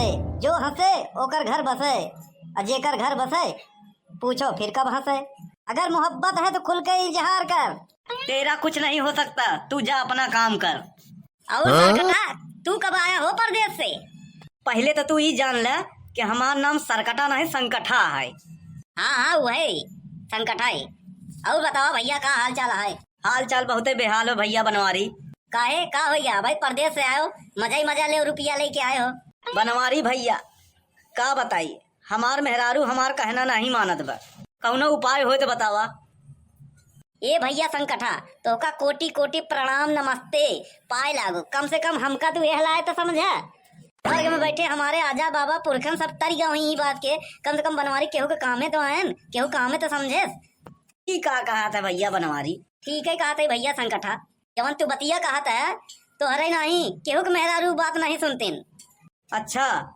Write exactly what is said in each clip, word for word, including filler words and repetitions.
जो हंसे, ओकर घर बसे, और जेकर घर बसे, पूछो फिर कब हंसे। अगर मोहब्बत है तो खुल के इजहार कर। तेरा कुछ नहीं हो सकता, तू जा अपना काम कर। और हाँ? सरकटा, तू कब आया हो परदेस से? पहिले तो तू ई जान ले कि हमार नाम सरकटा नहीं, संकठा है। हाँ, हाँ, वही संकठा है। और बतावा भइया, का हाल चाल है? हाल चाल बहुते बेहाल हो भइया बनवारी। काहे, का हो गया भाई? परदेस से आयो, मजा ही मजा ले, रुपया लेके आए हो। बनवारी भइया, का बताई, हमार मेहरारू हमार कहना नहीं मानत बा। कौनो उपाय होय तो बतावा। ए भइया संकठा, तोहका कोटि कोटि प्रणाम, नमस्ते, पाए लागो। कम से कम हमका तू एह लाए तो समझा। स्वर्ग में बैठे हमारे आजा बाबा पुरखन सब तर गए वहीं ई बात के। कम से कम बनवारी केहू के कामे तो आयन, केहू कामे तो समझेस। ई का कहत है भइया बनवारी? ठीक है कहत है भइया संकठा, जवन तू बतिया कहत है, तोहरे नहीं, केहू के मेहरारू बात नहीं सुनतीन। अच्छा।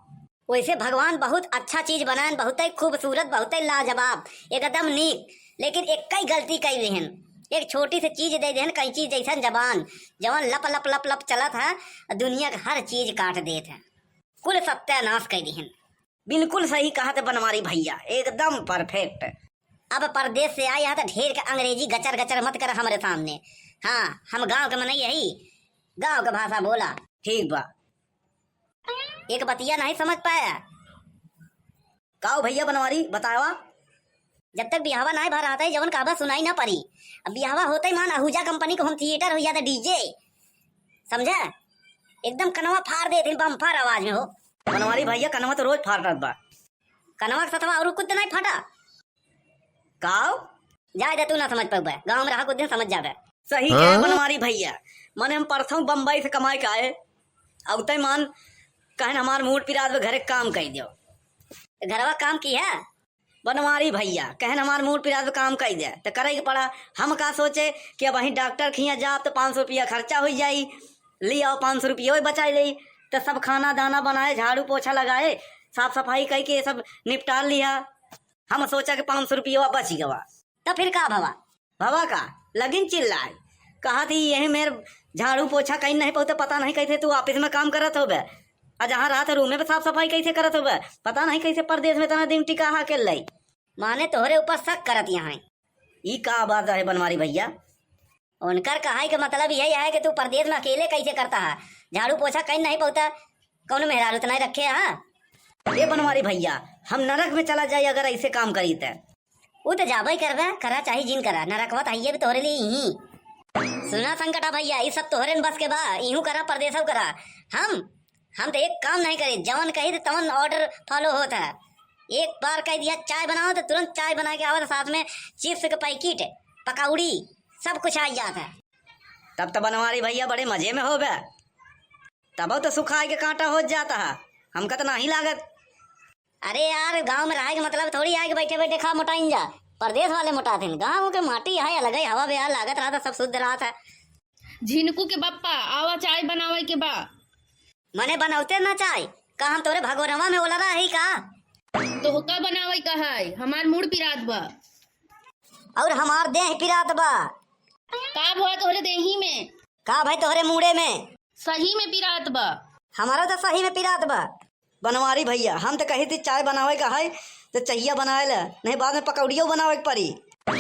वैसे भगवान बहुत अच्छा चीज बनायन, बहुतै खूबसूरत, बहुतै लाजवाब, एकदम नीक, लेकिन एक्कै गलती कइ देहन। एक छोटी सी चीज दे देहन, कैंची जैसन जबान, जवन लप लप लप लप चलत है, दुनिया के हर चीज काट देत है, कुल सत्यानाश कइ देहन। बिल्कुल सही कहत बनवारी भइया, एकदम perfect। अब परदेस से आया है तो ढेर के अंग्रेजी गचर गचर मत कर हमरे सामने। हाँ, हम गांव के मनई हई, गांव के भाषा बोला। ठीक बा। एक बतिया नहीं समझ पाया। काओ भइया बनवारी, बतावा। जब तक बियाहवा नाहीं भा रहत है, जवन कहबा सुनाई ना पड़ी। अब बियाहवा होते ही मान अहूजा कंपनी के home theatre होइ जात है, DJ। समझा? एकदम कनवा फाड़ देत है, bumper आवाज में हो। बनवारी भइया, कनवा तो रोज फाटत बा। कनवा के सथवा और कुछ तो नहीं फाटा? काओ? जाए दे, तू ना समझ पउबे, गाँव में रहा कुछ दिन समझ जाबे। सही कहे हाँ? बनवारी भइया, मने हम परसों बम्बई से कमाए के आए, अउते मान कहन हमार मूड पिरात बा, घरे काम कइ देउ। घरवा काम की है? बनवारी भइया, कहन हमार मूड पिरात बा, काम कइ दे, त करे के पड़ा। हम का सोचे कि अब वहीं डॉक्टर खिया जाब त पाँच सौ रुपया खर्चा होइ जाई, ले आओ पाँच सौ रुपया बचाई ले, त सब खाना दाना बनाए, झाड़ू पोछा लगाए, साफ सफाई कइ के सब निपटार लिया। हम सोचा कि पाँच सौ रुपया बच गवा। त फिर का भवा? भवा का? लगिन चिल्लाए, कहत ही यही मेर झाड़ू पोछा कहीं नहीं पउते, पता नहीं कैसे तू office में काम करत होबे, आ जहाँ रहत है room में साफ सफाई कैसे करत होबे, पता नहीं कैसे परदेस में इतना दिन टिका हा के लई। माने तोहरे ऊपर शक करत यहाँ। ई का बात है बनवारी भइया? उनकर कहाई के मतलब यही है कि तू परदेस में अकेले कैसे करता है, झाड़ू पोछा कहीं नहीं पउता, कौनो मेहरारू तो नहीं रखे है? ए बनवारी भइया, हम नरक में चला जाई अगर ऐसे काम करी त। उ त जाबे करबे, करा चाहे जिन करा, नरकवा त हइये भी तोहरे लिए ही। सुना संकटा भइया, ई सब तोहरे न बस के बा, इहू करा परदेसव करा। हम, हम त एक काम नहीं करी, जवन कही त तवन order follow होत है। एक बार कह दिया चाय बनाओ त तुरंत चाय बना के आवत, साथ में chips के packet, पकौड़ी, सब कुछ आ जात है। तब त बनवारी भइया बड़े मजे में होबे। तबो त सुखाए के कांटा हो जाता है, हमका त नाही लागत। अरे यार, गाँव में रहे के मतलब थोड़ी है कि बैठे बैठे खा मोटाइन जा। परदेस वाले मोटात हैं, गाँव के माटी है अलग ही, हवा बयार लागत रहत है, सब शुद्ध रहत है। झिनकू के बप्पा, आवा चाय बनावे के बा। मने बनौते ना चाय, का हम तोरे भगोनवा में ओलरा है का? तोहका बनावे का है, हमार मूड़ पिरात बा। और हमार देह पिरात बा। का भवा तोहरे देही में? का भाई तोहरे मूड़े में? सही में पिरात बा। हमारा तो सही में पिरात बा। बनवारी भइया, हम त कही थी चाय बनावे का है, त चहिया बनाए ले, नहीं बाद में पकौड़ियो बनावे के पड़ी।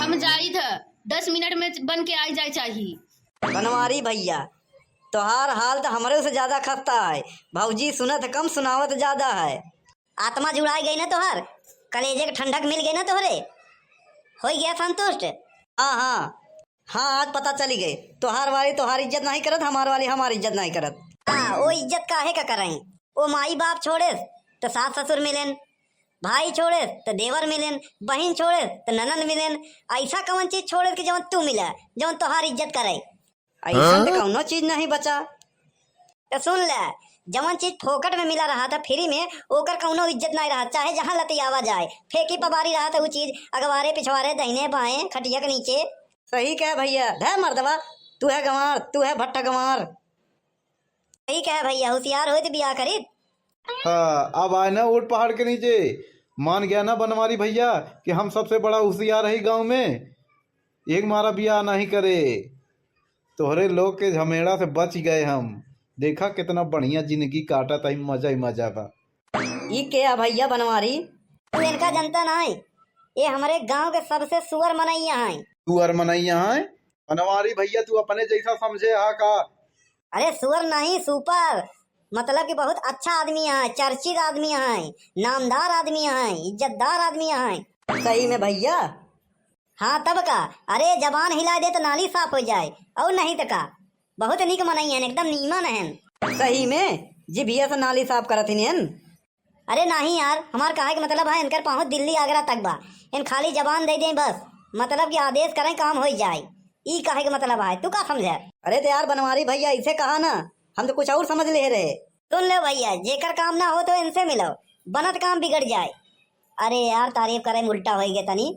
हम जाई थ, दस मिनट में बन के आई जाए चाही। बनवारी भइया, तोहार हाल त हमरे से ज्यादा खस्ता है। भौजी सुनत कम, सुनावत ज्यादा है। आत्मा जुड़ाई गई ना तोहार, कलेजे के ठंडक मिल गई ना तोहरे, हो गया संतुष्ट। हाँ, हाँ, हाँ, आज पता चली गई, तोहार वाली तोहार इज्जत नहीं करत, हमार वाली हमार इज्जत नहीं करत। हाँ, वो इज्जत काहे का करई? वो माई बाप छोड़ेस त सास ससुर मिलेन, भाई छोड़ेस त देवर मिलेन, बहिन छोड़ेस त ननद मिलेन। ऐसा कौन चीज छोड़ेस कि जवन तू मिले, जवन तोहार इज्जत करे? ऐसन त हाँ? कौनो चीज नहीं बचा। त सुन ले, जवन चीज फोकट में मिला रहा था फ्री में, ओकर कौनो इज्जत नहीं रहा, चाहे जहाँ लतियावा जाए, फेंकी पबारी रहा था वो चीज अगवारे पिछवारे, दहिने बाएं, खटिया के नीचे। सही कहे भइया, धे मर्दवा, तू है गंवार, तू है भट्टा गंवार। सही कहे भइया, होशियार होइत बियाह करीत। हाँ, अब आए ना ऊंट पहाड़ के नीचे, मान गया ना बनवारी भइया कि हम सबसे बड़ा होशियार है गांव में। एक मारा बियाह नहीं करे, तोहरे लोग के झमेड़ा से बच गए हम। देखा कितना बढ़िया जिंदगी काटत हई, मजा ही मजा बा। ई के है भैया बनवारी? तू इनका जनता नाहीं, ये हमरे गाँव के सबसे सुअर मनइया हैं। सुअर मनइया हैं? बनवारी भैया, तू अपने जैसा समझे हा का? अरे सुअर नहीं, सुपर, मतलब कि बहुत अच्छा आदमी है, चर्चित आदमी है, नामदार आदमी है, इज्जतदार आदमी है। सही में भैया? हाँ तब का, अरे जबान हिलाइ दे तो नाली साफ होइ जाए, और नहीं तो का, बहुत नीक मनई हैं, एकदम नीमन हैं। सही में जिभिया से नाली साफ करत हिन। अरे नाहीं यार, हमार कहे के मतलब है, इनकर पहुँच दिल्ली आगरा तक बा। इन खाली जबान दे दें बस, मतलब कि आदेश करें, काम होइ जाए, ई कहे के मतलब है। तू का समझे? अरे तो यार बनवारी भैया, ऐसे कहा ना, हम तो कुछ और समझ ले रहे। सुन लो भैया, जेकर काम ना हो तो इनसे मिलो, बनत काम बिगड़ जाए। अरे यार, तारीफ करे में उल्टा होइ गए तनी,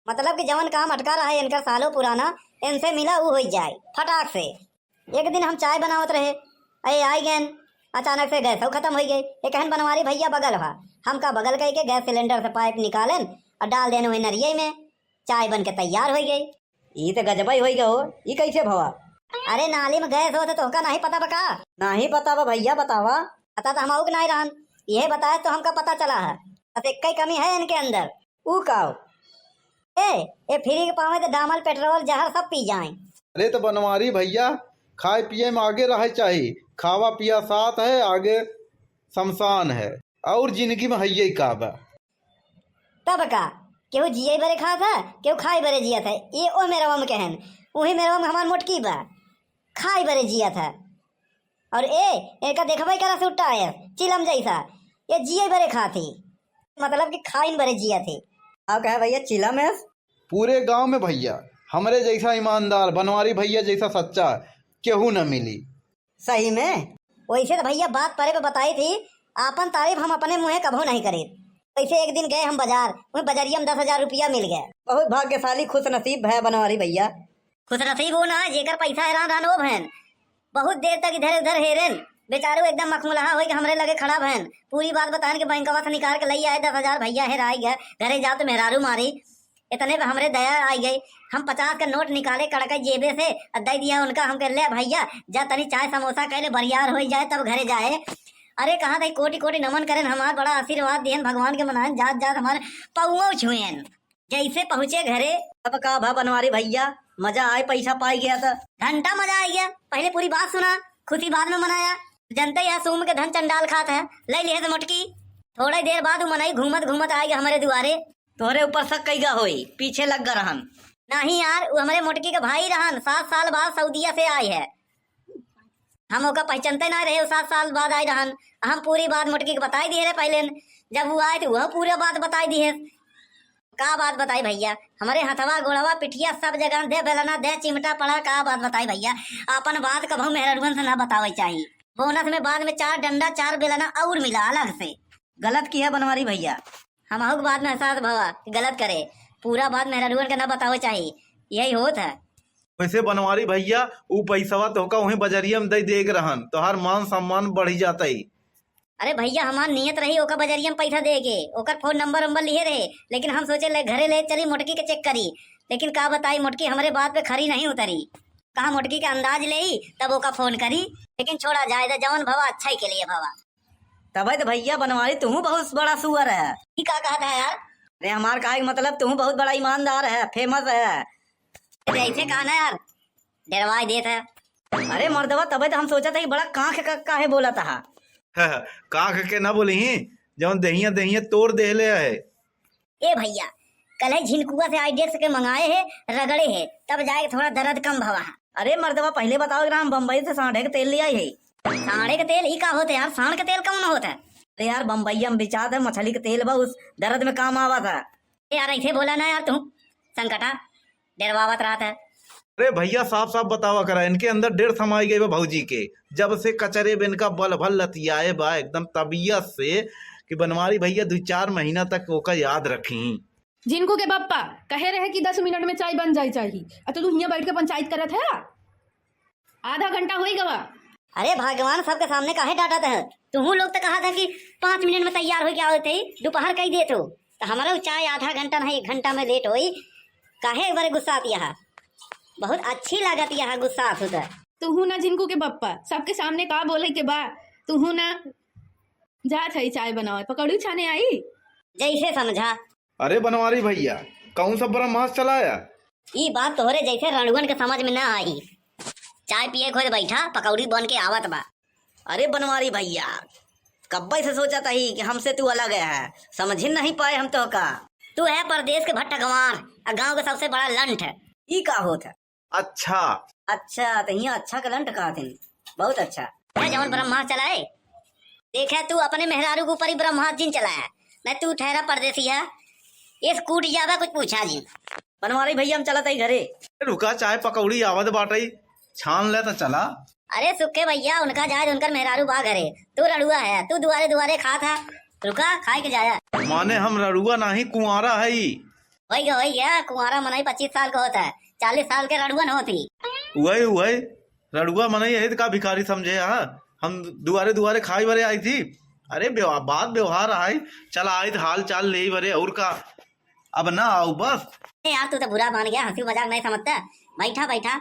मतलब कि जवन काम अटका रहा है इनकर सालों पुराना, इनसे मिला ऊ होइ जाए फटाक से। एक दिन हम चाय बनावत रहे, अये आइ गएन, अचानक से गैसो खतम होइ गए। एक हन बनवारी भैया बगल हा, हमका बगल कइ के गैस सिलेंडर से पाइप निकालेन और डाल देन वही नरिये में, चाय बन के तैयार होइ गई। ई तो गजबई होइ गयो, ई कैसे भवा? अरे नाली में गैस होत तो तोहका नाहीं पता बा का? नाहीं पता बा भैया, बतावा। पता तो हमहू के नाहीं रहन, यह बताए तो हमका पता चला है। बस एक ही कमी है इनके अंदर। ऊ का? ए, ए फ्री के पावे तो डामल पेट्रोल जहर सब पी जाए। अरे तो बनवारी भैया, खाए पिए में आगे रहे चाही, खावा पिया साथ है, आगे शमशान है, और जिंदगी में हइये का बा। तब का, केहू जिये बरे खात है, केहू खाए बरे जियत है। ये ओ मेरवा में कहन, वही मेरवा में हमार मोटकी बा, खाए बरे जियत है। और ए, एका देखबे करा सुट्टा है, चिलम जैसा, ये जिये बरे खात ही, मतलब कि खाइन बरे जियत ही। का कहे भैया, चिलम है? पूरे गांव में भैया, हमरे जैसा ईमानदार, बनवारी भैया जैसा सच्चा केहू न मिली। सही में? वैसे तो भैया बात परे पे बताई थी, आपन तारीफ हम अपने मुँहे कभो नहीं करीत। वैसे एक दिन गए हम बाजार, वहीं बजरिया में दस हजार रुपया मिल गए। बहुत भाग्यशाली, खुश नसीब भय बनवारी भैया। खुश नसीब वो ना, जेकर पैसा हैरान रहन वो भैन। बहुत देर तक इधर उधर हेरेन, बेचारू एकदम मखमुलहा होई के हमरे लगे खड़ा भैन। पूरी बात बताएन कि बैंकवा से निकाल के लई आए दस हजार, भैया हेराई गए, घरे जाओ तो मेहरारू मारी। इतने पे हमरे दया आई गई, हम पचास का नोट निकाले कड़के जेबे से और दे दिया उनका। हम कह, "ले भैया, जा तनी चाय समोसा कह ले, बरियार होई जाए तब घरे जाए।" अरे कहा था, कोटि कोटि नमन करेन हमार, बड़ा आशीर्वाद दिहन, भगवान के मनाएन, जात जात हमार पौओ छुएन। जैसे पहुँचे घरे, अब का भा बनवारी भैया, मजा आए, पैसा पाई गया था। घंटा मजा आई गया। पहले पूरी बात सुना, खुशी बाद में मनाया। जनते यह सूम के धन चंडाल खात है, ले लिहे से मोटकी। थोड़ा ही देर बाद उ मनई घूमत घूमत आए गए हमरे दुआरे। तोहरे ऊपर शक कइगा होई, पीछे लग गा रहन। नहीं यार, उ हमरे मोटकी के भाई रहन, सात साल बाद सऊदिया से आए है। हम ओका पहचानते ना रहे, उ सात साल बाद आए रहन। हम पूरी बात मोटकी के बताई दिए रहे पहले, जब वो आए तो वह पूरा बात बताई दिए। का बात बताई भैया, हमरे हथवा, गोड़वा, पिठिया, सब जगह दे बेलना, दे चिमटा पड़ा। का बात बताई भैया, आपन बात कभू मेहररुअन से ना बतावे चाही। बोनस में बाद में चार डंडा, चार बेलना और मिला अलग से। गलत किहे बनवारी भैया। हमहू के बाद में एहसास भवा कि गलत करे, पूरा बात मेहररुअन के ना बतावे चाही, यही होत है। वैसे बनवारी भैया, ऊ पैसवा तोहका वहीं बजरिया में दे देग रहन, तोहार मान सम्मान बढ़ी जातई। अरे भैया, हमार नियत रही ओका बजरिया में पैसा दे के, ओकर फोन नंबर वंबर लिहे रहे, लेकिन हम सोचे ले घरे ले चली मोटकी के चेक करी, लेकिन का बताई मोटकी हमरे बात पे खरी नहीं उतरी। कहा मोटकी के अंदाज लेई तब ओका फोन करी, लेकिन छोड़ा जाए दे, जवन भवा अच्छा ही के लिए भवा। तबे तो भैया बनवारी तुहूँ बहुत बड़ा सुअर है। ई का कहत है यार? अरे हमार कहे के मतलब तुहूँ बहुत बड़ा ईमानदार है, फेमस है। अरे ऐसे कहा ना यार, डरवाए देत है। अरे मर्दवा, तबे तो हम सोचत है कि बड़ा कांख का काहे बोलत हा। कांख के ना बोली ही, जौन देहिया देहिया तोड़ देहले है। ए भैया, कल है झिनकुआ से आइडियस के मंगाए है, रगड़े है, तब जाए थोड़ा दर्द कम भवा है। अरे मर्दवा, पहले बताओ कि हम बम्बई से सांडे के तेल ले आए है। सांडे के तेल? ई का होत है यार? सांड के तेल कौन होत है? अरे यार, बम्बई में बेचात है, मछली के तेल बा, उस दर्द में काम आवत है। ए यार, ऐसे बोला ना यार तू, संकटा, डरवावत रहत है। अरे भैया, साफ साफ बतावा करा, इनके अंदर डेढ़ समाई गई बा भौजी के। जब से कचरे बिन का बल भल लतियाए बा एकदम तबियत से, कि बनवारी भैया दो चार महीना तक ओका याद रखी। झिनकू के बप्पा कहे रहे कि दस मिनट में चाय बन जाए चाही, आ तू हियां बैठ के पंचायत करत है। आधा घंटा होई गवा। अरे भगवान, सबके सामने काहे डांटत है? तुहू लोग तो कहा था कि पाँच मिनट में तैयार होई के आवत है, दोपहर कई देत हो। तो हमारा चाय आधा घंटा नहीं, एक घंटा में लेट होई, काहे एक बार गुस्सा आती है? बहुत अच्छी लागत यहाँ गुस्सा आत होता। तुहू ना झिनकू के बप्पा, सबके सामने का बोले के बा? तुहू ना। जात हई चाय बनावे, पकौड़ी छाने आई। जैसे समझा। अरे बनवारी भैया, कौन सा ब्रह्मास्त्र चलाया? ई बात तोहरे जैसे रणुअन के समझ में ना आई। चाय पिए खुद बैठा, पकौड़ी बन के आवत बा। अरे बनवारी भैया, कब्बे से सोचत ही कि हमसे तू अलग है, समझ ही नहीं पाए हम तोहका। तू है परदेस के भट्टा गंवार, आ गाँव के सबसे बड़ा लंठ। ई का होत है? अच्छा। अच्छा, त हियाँ अच्छा के लंठ कहत हन। बहुत अच्छा। यह जौन ब्रह्मास्त्र चलाए, देखे तू अपने मेहरारू के ऊपर ही ब्रह्मास्त्र जिन चलाया, नहीं तू ठहरा परदेसी है, इस कूट जावा कुछ पूछा जिन। बनवारी भैया, हम चलत हई घरे। रुका, चाय पकौड़ी आवत बाटई, छान ले त चला। अरे सुखे भैया, उनका जाए, उनकर मेहरारू बा घरे, तू रड़ुआ है, तू दुआरे दुआरे खात है, रुका खाए के जाया। माने हम रड़ुआ नाही, कुंवारा हई। वही गया, वही गया, कुंवारा मनई पच्चीस साल का होता है, चालीस साल के रड़ुआ न होती। वही, वही, रड़ुआ मनई यही का भिखारी समझे हा? हम दुआरे दुआरे खाई बरे आई थी। अरे व्यवहार, बात व्यवहार आई, चला आई त हाल चाल ले बरे, और का। अब ना आओ बस। ए यार, तू तो बुरा मान गया, हंसी मजाक नहीं समझता। बैठा, बैठा।